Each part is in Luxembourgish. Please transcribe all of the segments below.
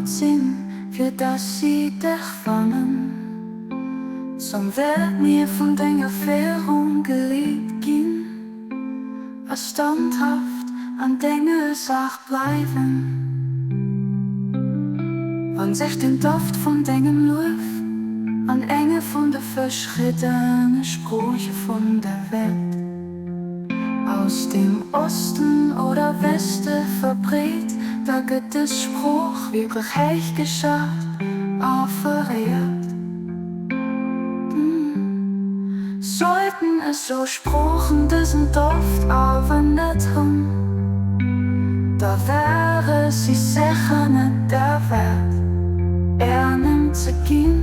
dut sinn, fir dass si dech fannen. Zum Wäert mir vun denger Féierung geleet ginn, a standhaft an denger Saach bleiwen. Wann sech den Doft vun dengem Luef an enge vun de verschiddene Sprooche vun der Welt, aus dem Osten oder Weste verbreet, da gëtt dës Sprooch wierklech héich geschat a veréiert. Sollten esou Sproochen dësen Doft awer net hunn, da wäre si sécher net derwäert, ernimmt ze ginn,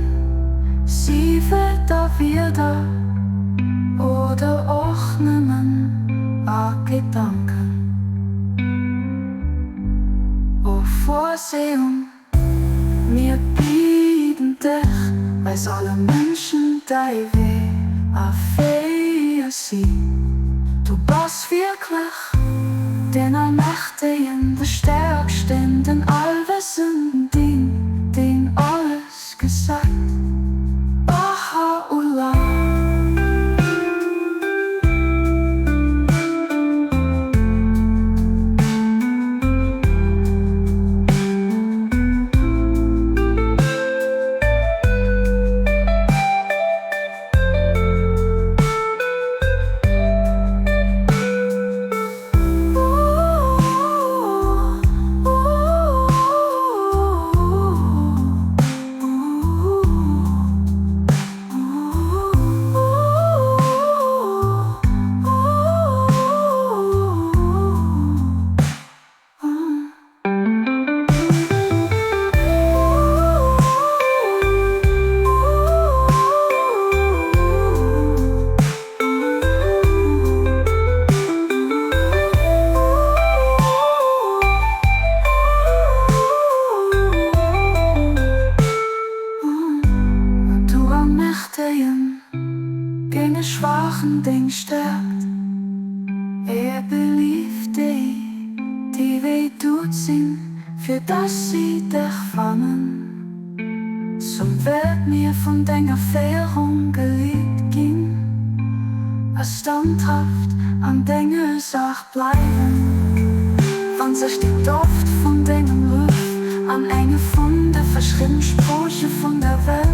sief et a Wierder oder och nëmmen a Gedanken. O Vorsehung, mir bieden dech, weis alle Mënschen däi Wee a féier si. Du bass wierklech den Allmächtegen, de Stäerksten, den Allwëssenden, deen, deen alles gesäit. Baha'u'llah. Du Allmächtegen, dene Schwachen deng Stärkt, Er belieft déi, déi wéi du sinn, fir dass si dech fannen. Zum wäert mir vun denger Féierung geleet ginn, a standhaft an denger Saach bleiwen. Wann sech den Doft vun dengem Luef an enge vun de verschiddene Sprooche vun der Welt,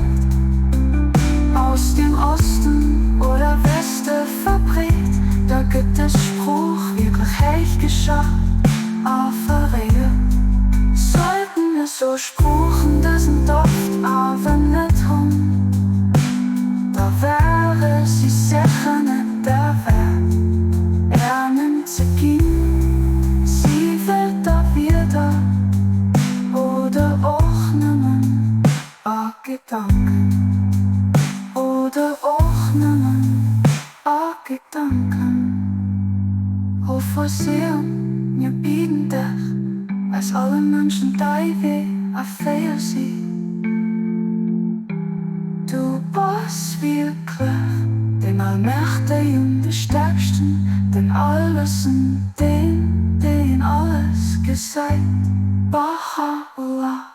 aus dem Osten oder Weste verbreet, da gëtt dës Sprooch wierklech héich geschat a veréiert. Sollten esou Sproochen dësen Doft awer net hunn, da wäre si sécher net derwäert, ernimmt ze ginn. Sief et a Wierder oder och nëmmen a Gedanken. Oder och nëmmen a Gedanken. O Vorsehung, mir bieden dech, weis alle Mënschen däi Wee a féier si. Du bass wierklech den Allmächtegen, de Stäerksten, den Allwëssenden, deen, deen alles gesäit. Baha'u'llah.